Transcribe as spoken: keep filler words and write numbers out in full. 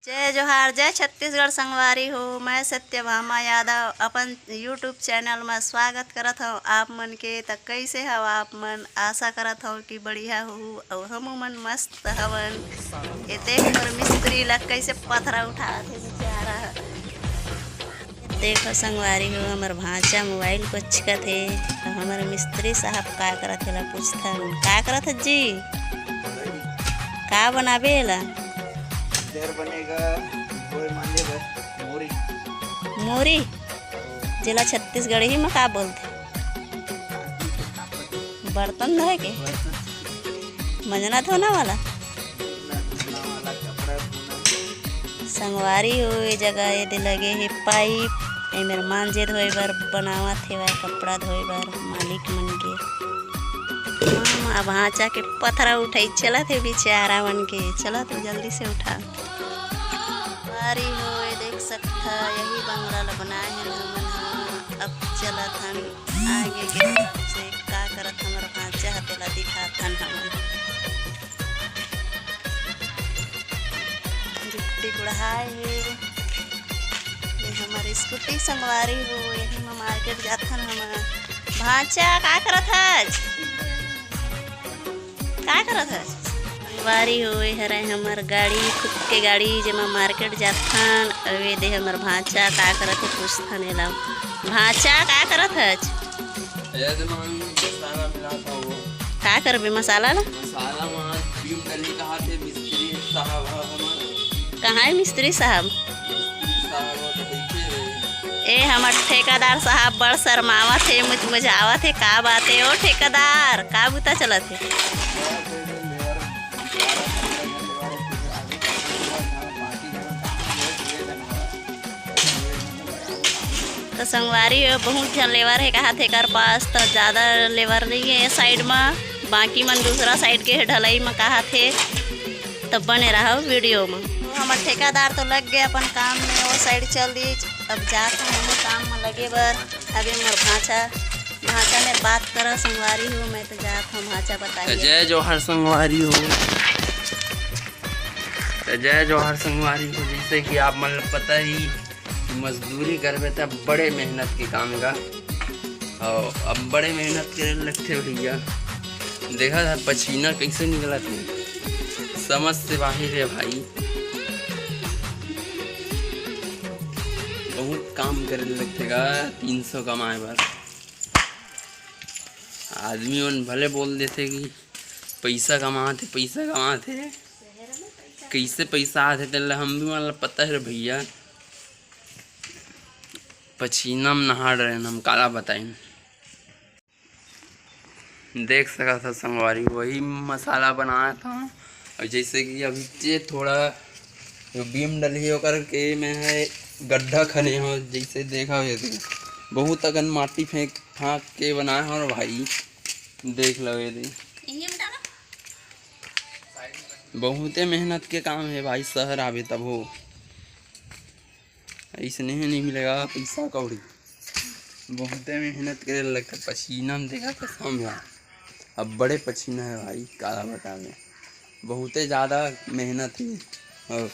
जय जोहार, जय छत्तीसगढ़ संगवारी हो। मैं सत्यभामा यादव अपन YouTube चैनल में स्वागत करत हव आप मन के। त कइसे हव आप मन? आशा करत हव कि बढ़िया होहू, अउ हमू मन मस्त हवन। ये देख मोर मिस्त्री ला कइसे पथरा उठात हे बेचारा। देखो संगवारी हो, हमर भांचा मोबाइल कोचकत हे, त हमर मिस्त्री साहब का करत हे ला पूछथन। का करत हे जी? का बनाबे एला? इधर बनेगा धोए मांजे बर मोरी। मोरी? जेला छत्तीसगढ़ी म का बोलथे? बर्तन धोए के? मंजना धोना वाला? संगवारी हो, ए जगह एदे लगे हे पाइप, एमेर मांजे धोए बर बनावत हेवय, कपड़ा धोए बर मालिक मन के। हम अब भांचा के पथरा उठाई चलत हे बिचारा मन के। चलत हो जल्दी से उठा। संगवारी हो, ए देख सकथा, यही बंगला ल बनाए हन हमन ह। अब चलत हन आगे के तरफ से, का करत हमर भांचा ह तेला दिखाथन हमन। गिट्टी कुढ़ाए हे। ये हमर स्कूटी संगवारी हो, यही म मार्केट जाथन हमन। भांचा, का करत हच? का करत हच? संगवारी हो, ये हरे हमर गाड़ी, खुद के गाड़ी, जेमा मार्केट जाथन। अउ ये दे हमर भांचा, का करत हे पूछथन एला। भांचा, का करत हच? ये दे मन मसाला मिलात हव। का करबे मसाला ला? मसाला मा बीम डली कहा थे मिस्त्री साहब ह हमर। कहाँ हे मिस्त्री साहब? मिस्त्री साहब ह तो देखे रे। ए हमर ठेकेदार साहब बड़ शर्मावत हे, मुजमुजावत हे। का बात हे ओ ठेकेदार, का बुता चलत हे? तो संगवारी हो, बहुत झन लेबर हे कहा थे एकर पास, तो ज़्यादा लेबर नहीं है ये साइड में, बाकी मन दूसरा साइड के ढलाई में कहा थे। तो बने रहो वीडियो में। तो हमर ठेकेदार तो लग गए अपन काम में, वो साइड चल दी। अब जात हूँ हमहूँ काम में लगे बर। अभी मोर भांचा, भांचा में बात करा संगवारी हो, मैं तो जात हूँ भांचा बताइए। जय जोहार संगवारी हो। त जय जोहार संगवारी हो, जइसे कि आप मन ल पता ही कि मजदूरी करबे त बड़े मेहनत के काम हे गा। अउ अब बड़े मेहनत करे लगथे भइया। देखा था पसीना कइसे निकलत हे, समझ से बाहिर हे भाई। बहुत काम करे लगथे गा तीन सौ कमाए बर। आदमी मन भले बोल देथे कि पइसा कमात हे, पइसा कमात हे। कइसे पइसा आथे, तेन ल हम भी मन ल पता हे रे भइया। पसीना म नहा डरेन हम, काला बताइन। देख सकत ह संगवारी, वही मसाला बनात हव। अउ जइसे कि अभी जे थोड़ा जो बीम डलही, ओकर के मैं ह गड्ढा खने हव। जइसे देखा हो, ये दे बहुत अकन माटी फेंक फांक के बनाए हव भाई। देख लो ये दे। यही में डालो। बहुते मेहनत के काम हे भाई, शहर आबे तब हो, अइसने हे नहीं मिलेगा पइसा कौड़ी। बहुते मेहनत करे लगथे, पसीना म देखा कसम हे। अब बड़े पसीना हे भाई, काला बतावे, बहुते ज़्यादा मेहनत हे। अउ